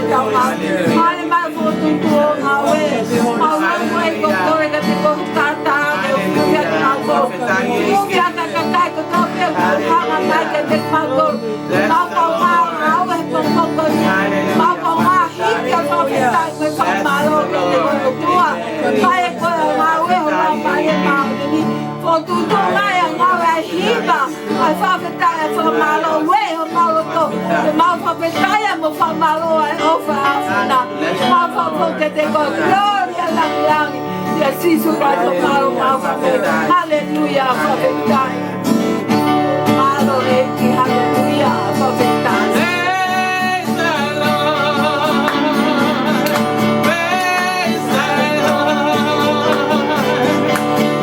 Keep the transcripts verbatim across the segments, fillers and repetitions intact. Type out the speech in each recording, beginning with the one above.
Hale mai fokotuʻutuʻu ʻo e ngāue. Mau lau mai ko koe ka te ko tata ke ufiaki mau ko. Ufiaki kakai kotoa pē ʻoku hanga mai ke te mau ko. Mau ko ngā ngāue he pongipongi ni. Mau ko ngā hiki ʻa e fakafetaʻi mo e fakamālō ke te ko tua. Mai e koe ʻa ngāue ho mau mai e mau ni. Fokotuʻutuʻu mai ʻa ngāue ʻa e hiva. ʻA e fakafetaʻi, ʻa e fakamālō, ue ho mau loto. Ke mau fakafetaʻi mo fakamālō ʻa e ʻofa ʻa e ʻAfiona. Mau fakafetaʻi ke te ko gloria langilangi. ʻIa Sīsū Kalaisi ho mau mau fakafetaʻi. Haleluia, fakafetaʻi. Mālō ʻEiki, haleluia, fakafetaʻi. Praise the Lord. Praise the Lord.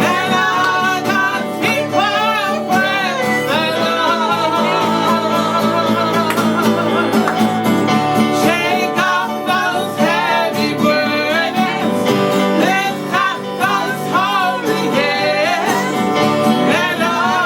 Let all God's people praise the Lord. Shake off those heavy burdens. Lift up those holy hands. Let all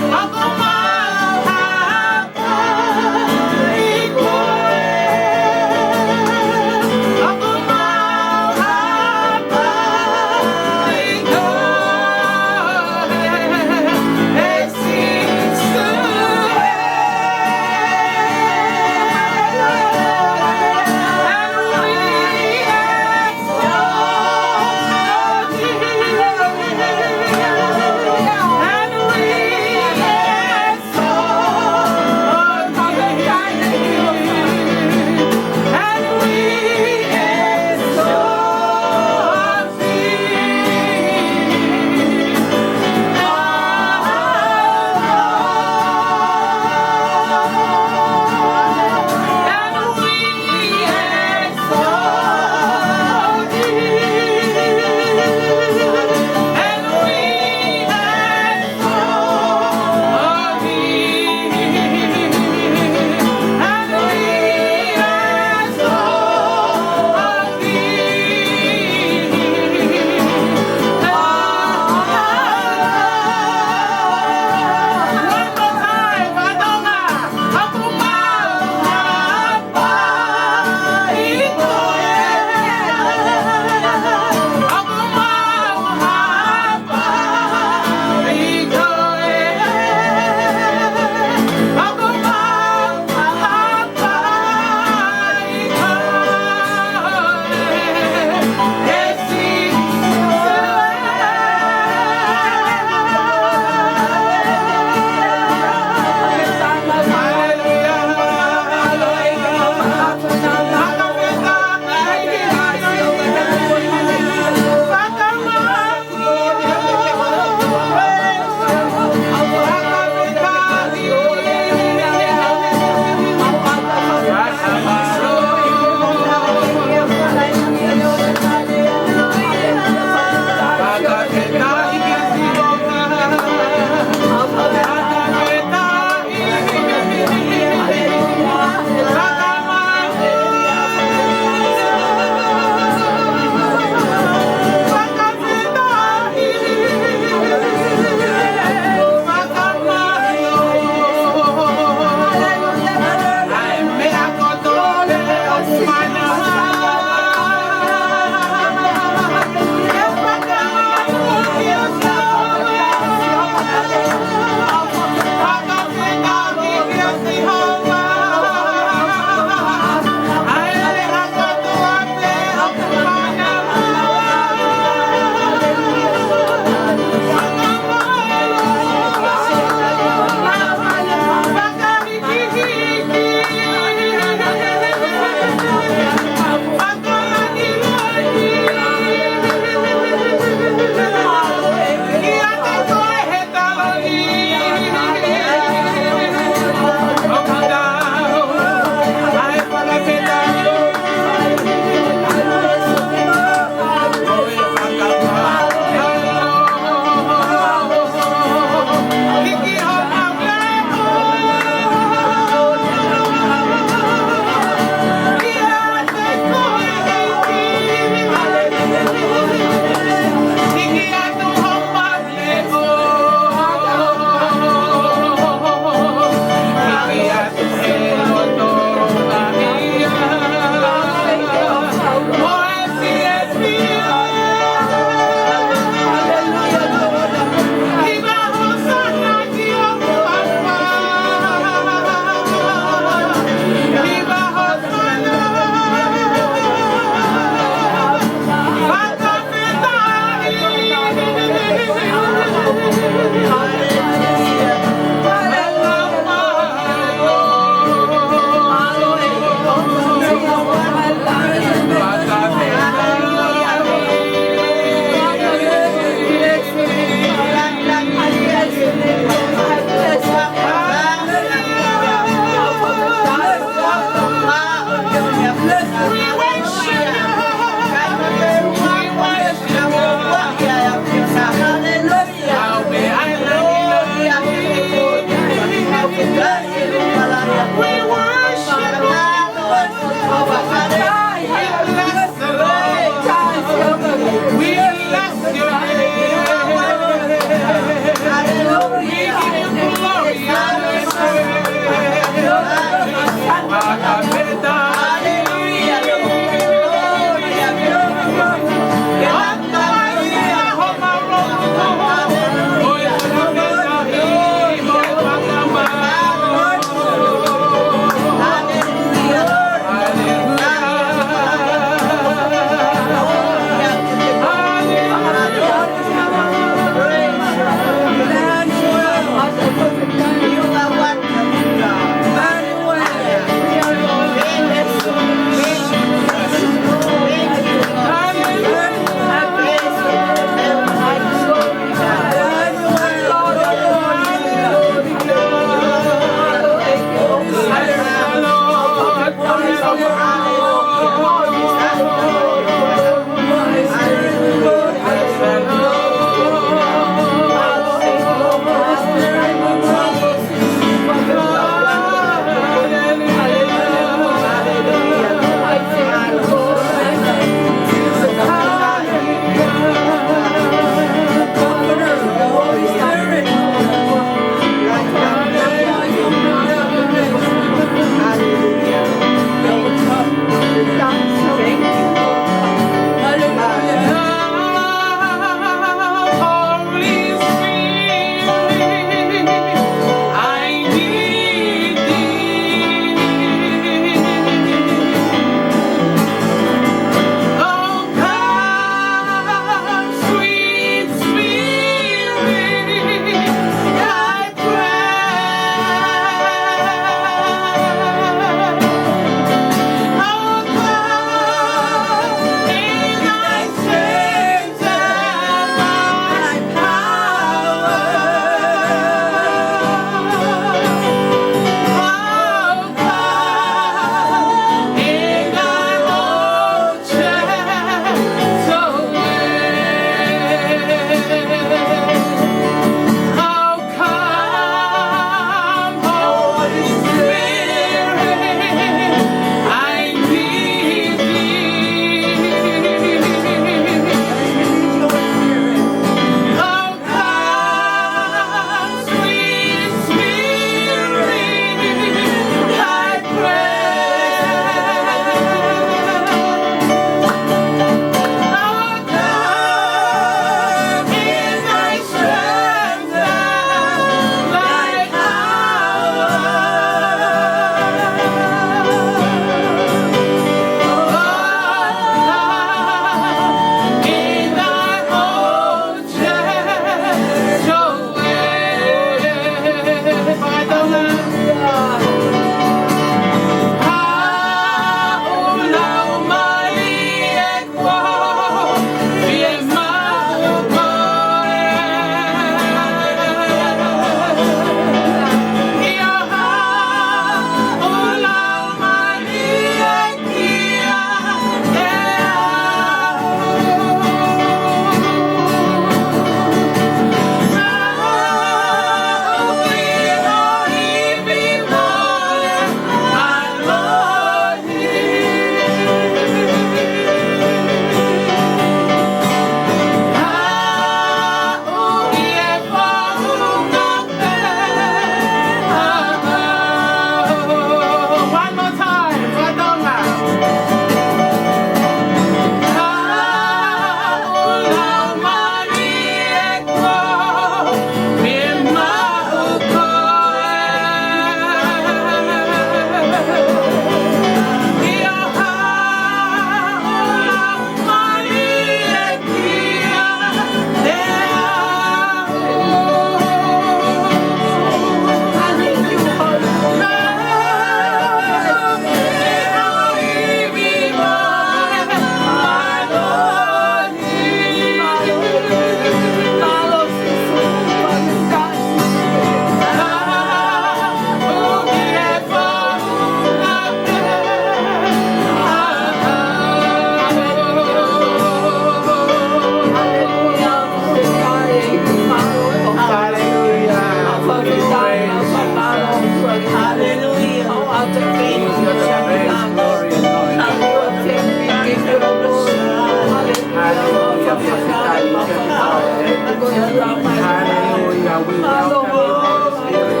Hallelujah. We welcome you, Holy Spirit.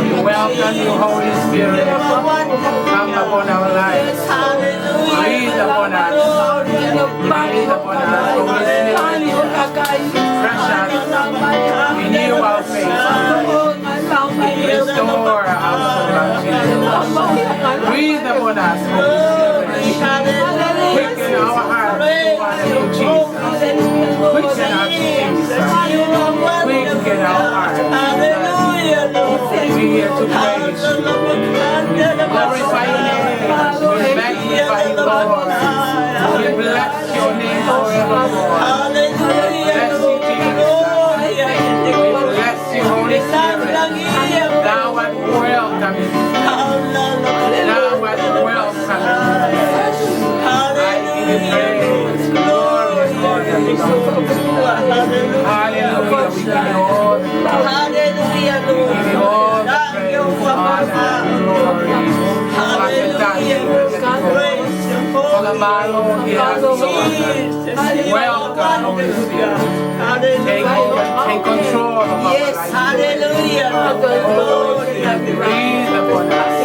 We welcome you, Holy Spirit. Come upon our lives. Breathe upon us. Breathe upon us, Holy Spirit. Refresh us. Renew our faith. Restore our soul, Lord Jesus. Breathe upon us, Holy Spirit. Quicken our hearts to honor you, Jesus. Quicken us, Jesus. Quicken our hearts, Jesus. We're here to praise you. Glorify your name. We magnify you, Lord. We bless your name forevermore. Bless you, Jesus. We bless you, Holy Spirit. Thou art welcome. Thou art welcome. I give you praise, glory, and honor. Hallelujah. We give you all the praise. We give you all the praise, honor, and glory. Hallelujah. Welcome, Holy Spirit. Take over, take control of our life. Yes, hallelujah. Holy Spirit, breathe upon us.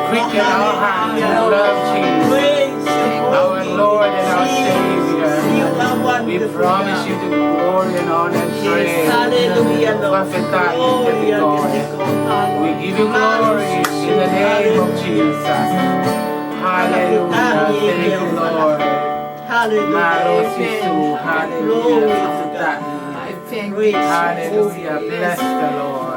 Quicken our hearts with love, Jesus. Our Lord and our Savior. We promise you the glory and honor and praise. Fakafetaʻi ʻEiki ko e. We give you glory in the name of Jesus. Hallelujah. Thank you, Lord. Hallelujah. Mālō Sīsū. Hallelujah. Fakafetaʻi. Hallelujah. Bless the Lord.